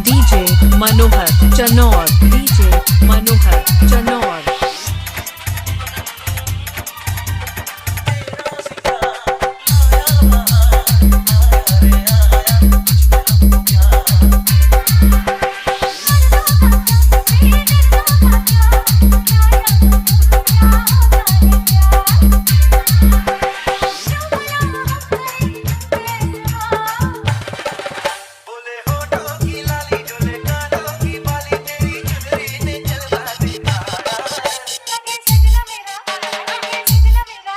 DJ Manohar Chanaur, DJ Manohar Chanaur. बोले होठों की लाली डोले कानों की बाली तेरी चुनरी ने जलवा दिखाया है। लगे सजना मेरा, लगे सजना मेरा,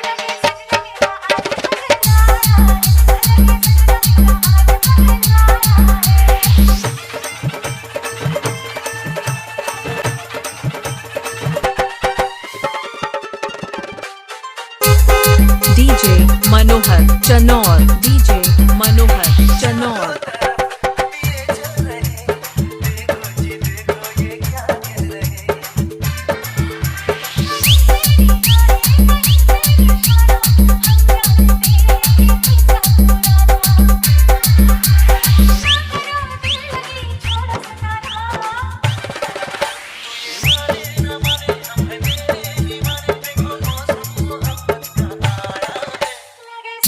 लगे सजना मेरा आज पगलाया है, लगे सजना मेरा आज पगलाया है। DJ Manohar Chanaur, DJ Manohar Chanaur. दिए जल रहे, देखो जी देखो ये क्या कह रहे। माने ना माने हम हैं तेरे दीवाने, देखो मौसम मोहब्बत का आया है। यारो मेरी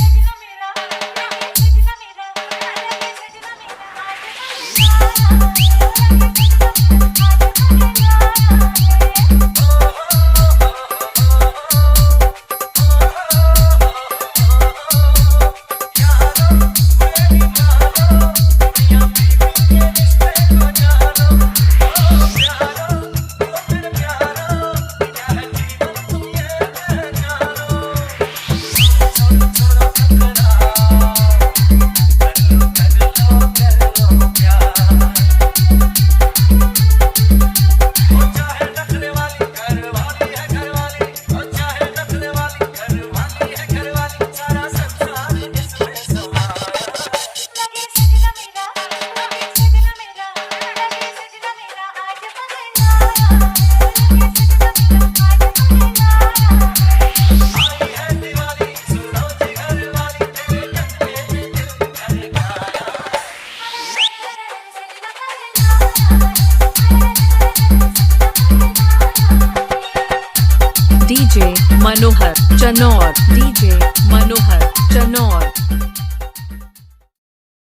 मानो, मियां बीवी के रिश्ते को जानो। ओ प्यारो, ओ मेरे प्यारो, क्या है जीवन तुम ये पहचानो। छोड़ो छोड़ो तकरार, कर लो कर लो कर लो प्यार। ओ चाहे नखरे वाली घरवाली है घरवाली, ओ चाहे नखरे वाली घरवाली है घरवाली, सारा संसार इसमें समाया है। आई है दिवाली, सुनो जी घरवाली, तेरे कंधे ने दिल धड़काया है। DJ Manohar Chanaur, DJ Manohar Chanaur.